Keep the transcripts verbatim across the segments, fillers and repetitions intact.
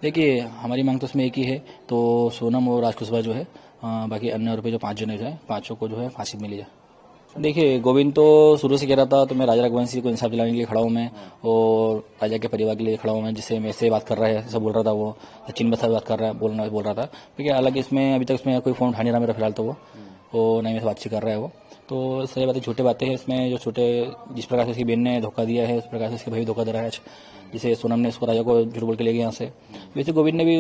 देखिए, हमारी मांग तो इसमें एक ही है, तो सोनम और राज कुशवाहा जो है, अ, बाकी अन्य आरोपी जो पाँच जने जो है, पाँचों को जो है फांसी मिली जाए। देखिए, गोविंद तो शुरू से कह रहा था, तो मैं राजा रघुवंशी को इंसाफ दिलाने के लिए खड़ा हूँ मैं, और राजा के परिवार के लिए खड़ा हूँ मैं, जिससे मेरे से बात कर रहा है, ऐसा बोल रहा था वो, सचिन बसा बात कर रहा है, बोलना, बोल रहा था। ठीक है, हालांकि इसमें अभी तक इसमें कोई फ़ोन उठा नहीं रहा मेरा, फिलहाल तो वो, वो नहीं मेरे से बातचीत कर रहा है वो। तो सारी बातें झूठे बातें हैं इसमें, जो छोटे, जिस प्रकार से उसकी बहन ने धोखा दिया है, उस प्रकार से उसके भाई भी धोखा दे रहा है आज। जैसे सोनम ने उसको, राजा को झूठ बोल के ले गया यहाँ से, वैसे गोविंद ने भी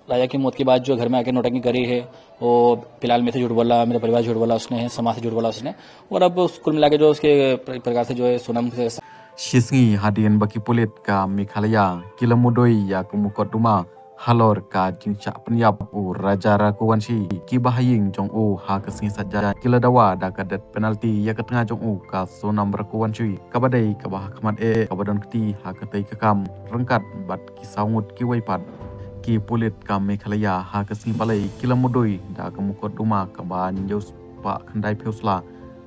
राजा की मौत के बाद जो घर में आके नौटंकी करी है, वो फिलहाल मेरे से झूठ बोला, मेरे परिवार झूठ बोला उसने, समाज से झूठ बोला उसने। और अब उस कुल मिला के जो उसके प्र-, प्रकार से जो है सोनम से Shisngi hadien ba ki pulit ka Meghalaya ki la mudui ïa ka mukotduma halor ka jingshah pynïap u Raja Raghuvanshi, ki bahaïing jong u ha ka sngi Saitjaiñ ki la dawa da ka death penalty ïa ka tnga jong u ka Sonam Raghuvanshi, kaba dei kaba ha khmat eh, kaba don kti ha katei ka kam ryngkat bad ki saw ngut kiwei pat. Ki pulit ka Meghalaya ha ka sngi Palei ki la mudui da ka mukotduma kaba hynñiew spah khyndai phew sla,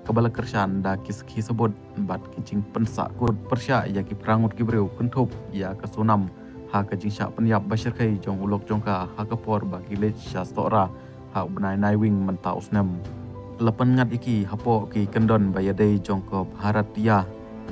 kaba la kyrshan da ki sakhi sabut bad ki jingpynsah kut pyrshah ïa ki phra ngut ki briew, kynthup ïa ka Sonam, ha ka jingshah pynïap ba shyrkhei jong u lok jong ka ha ka por ba ki leit sha Sohra ha u bnai Naiwieng mynta u snem. La pynngat ïa ki hapoh ki kyndon ba ïadei jong ka Bharatiya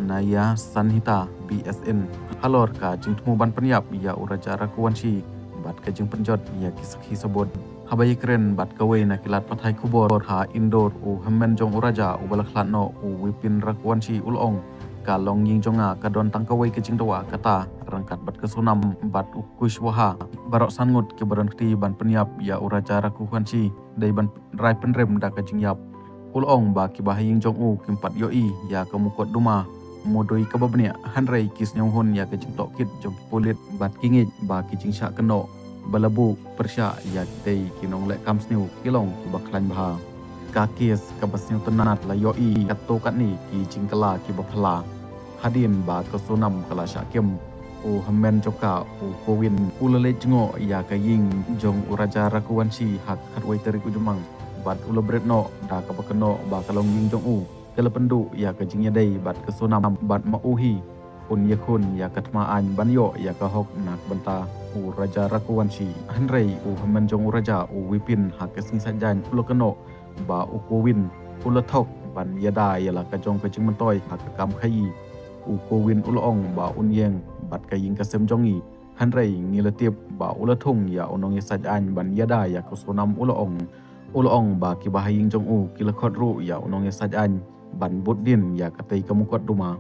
Nyaya Sanhita, B S N, halor ka jingthmu ban pynïap ïa u Raja Raghuvanshi bad ka jingpynjot ïa ki sakhi sabut. Haba ïakren bad kawei na ki lad pathai khubor ha Indore, u hynmen jong u Raja uba la khlad noh, u Vipin Raghuvanshi, u la ong, ka longïing jong nga ka don tang kawei ka jingdawa, kata ryngkat bad ka Sonam bad u Kushwaha, baroh san ngut kiba don kti ban pynïap ïa u Raja Raghuvanshi, dei ban rai pynrem da ka jingïap. U la ong ba ki bahaïing jong u kim pat ïohi ïa ka mukotduma mudui kaba bniah, hynrei ki sngewhun ïa ka jingtohkit jong ki pulit bad ki ngeit ba ki jingshah kynnoh ba la buh pyrshah ïa kitei ki nongleh kam sniew ki long kiba khlaiñ bha. Ka kes kaba sngewtynnat, la ïohi katto katne ki jingkylla kiba phylla. Hadien ba ka Sonam ka la shah kim, u hynmen jong ka, u Govin, u la leit jngoh ïa ka ïing jong u Raja Raghuvanshi ha ka khatwei tarik u Jymmang bad u la bret noh da kaba kynnoh ba ka longïing jong u ka la pynduh ïa ka jingïadei bad ka Sonam bad ma u hi un ïakhun ïa ka thma aiñ ban ïoh ïa ka hok na ka bynta u Raja Raghuvanshi. Hynrei u hynmen jong u Raja, u Vipin, ha ka sngi Saitjaiñ u la kynnoh ba u Govin u la thok ban ïada ïa la ka jong ka jingmyntoi ha ka kam khaïi. U Govin u la ong ba un ïeng bad ka ïing ka sem jong ngi, hynrei ngi la tip ba u la thung ïa u nongïasaid aiñ ban ïada ïa ka Sonam, u la ong. U la ong ba ki bahaïing jong u ki la khot ruh ïa u nongïasaid aiñ ban bud dien ïa katei ka mukotduma.